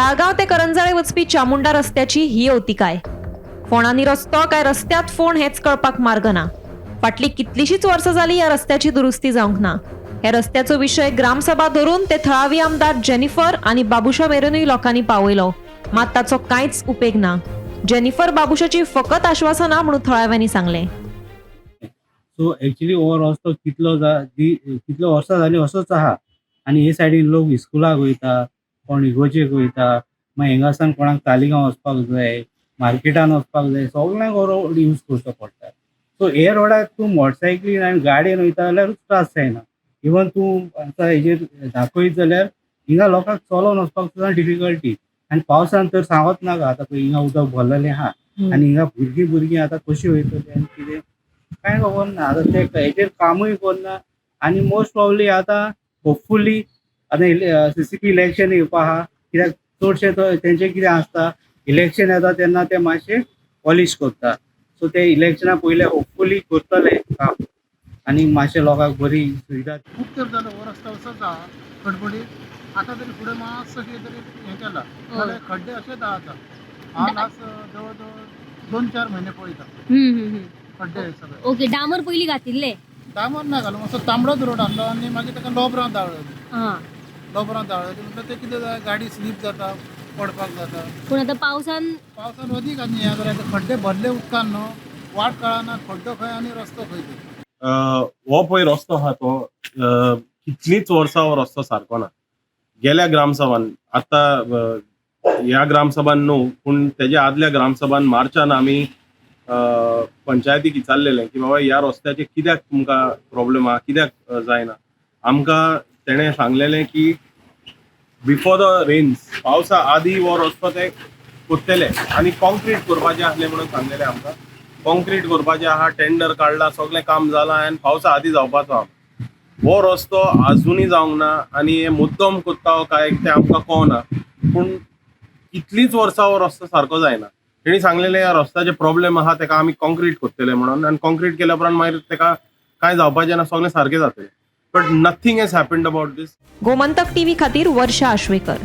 ताळगांव ते करंजाळे वचपी चामुंडा रस्त्याची ही अवतिकाय. फोंडांनी रस्तो काय रस्त्यांत फोंड हेंच कळपाक मार्ग ना. फाटलीं कितलींशींच वर्सां जालीं ह्या रस्त्याची दुरुस्ती जावंक ना. ह्या रस्त्याचो विशय ग्रामसभा धरून ते थळावी आमदार जेनिफर आनी बाबुशा मेरेनूय लोकांनी पावयलो, मात ताचो कांयच उपेग ना. जेनिफर बाबुशाची फकत आश्वासनां म्हणून थळाव्यांनी सांगलें. सो एक्चुली हो रस्तो कितलो कितलो वर्सां जालीं असोच आहा आनी हे सायडीन लोक इस्कुलाक वयता, कोण इगोर्जेक वयता, मागीर हिंगासान कोणाक तालिगांव वचपाक जाय, मार्केटान वचपाक जाय, सगल्यांक हो रोड यूज करचो पडटा. सो हे रोडार तूं मोटरसायकलीन आनी गाडयेन वयता जाल्यारूच त्रास जायना. इवन तूं आतां हेजेर दाखयत जाल्यार हिंगा लोकांक चलोन वचपाक सुद्दां डिफिकल्टी आनी पावसान तर सांगत नाका. आतां पळय हिंगा उदक भरलेलें आहा आनी हिंगा भुरगीं भुरगीं आतां कशीं वयतलीं आनी कितें कांय खबर ना. आतां ते हेजेर कामूय करना आनी मोस्ट प्रोबेबली आतां होपफुली आतां सीसीपी इलेक्शन येवपा आहा, कित्याक चडशें तेंचें कितें आसता, इलेक्शन येता तेन्ना ते मातशे पॉलिश करता. सो ते इलेक्शना पयले होपफुली करतले काम आनी मातशे लोकांक बरी सुविधा. खूब तेंप जालो हो रस्तो असोच आहा खडबडीत. आतां तरी फुडें मातसो कितें तरी हें केलां, नाल्यार खड्डे अशेच आहा. आतां हांव लास्ट जवळ जवळ 2-4 म्हयने पळयता खड्डे हे सगळे. ओके, डांबर पयलीं घातिल्ले? डांबर ना घालूं, मातसो तांबडोच रोड हाडलो आनी मागीर ताका लोबरां दाळ्ळी. लोबरां दाळ्ळी म्हणल्यार ते कितें जाता, गाडी स्लीप जाता, पडपाक जाता. पूण आतां पावसान? पावसान अदीक आनी हें जालें, खड्डे भरले उदकान न्हू, वाट कळना खड्डो खंय आनी रस्तो खंय ते. हो पळय रस्तो आहा तो कितलींच वर्सां हो रस्तो सारको ना. गेल्या ग्रामसभान, आतां ह्या ग्रामसभान न्हू पूण तेज्या आदल्या ग्रामसभान मार्चान आमी पंचायतीक विचारलेलें की बाबा ह्या रस्त्याचेर कित्याक तुमकां प्रॉब्लम आहा, कित्याक जायना. आमकां तेणें सांगलेलें की बिफोर the rains, पावसा आदी हो रस्तो ते करतले आनी कॉन्क्रीट करपाचें आसलें म्हणून सांगलेलें आमकां. कॉन्क्रीट करपाचें आहा, टेंडर काडला, सगळें काम जालां आनी पावसा आदी जावपाचो आहा. हो रस्तो आजुनूय जावंक ना आनी हे मुद्दम करता हो काय तें आमकां कळना, पूण कितलींच वर्सां हो रस्तो सारको जायना. तेणी सांगलेलें ह्या रस्त्याचे प्रॉब्लेम आहा तेका आमी कॉन्क्रीट करतले म्हणून आनी कॉन्क्रीट केल्या उपरांत मागीर तेका कांय जावपाचें ना, सगळें सारकें जातलें, but nothing has happened about this. Gomantak TV खातीर वर्षा आश्वेकर.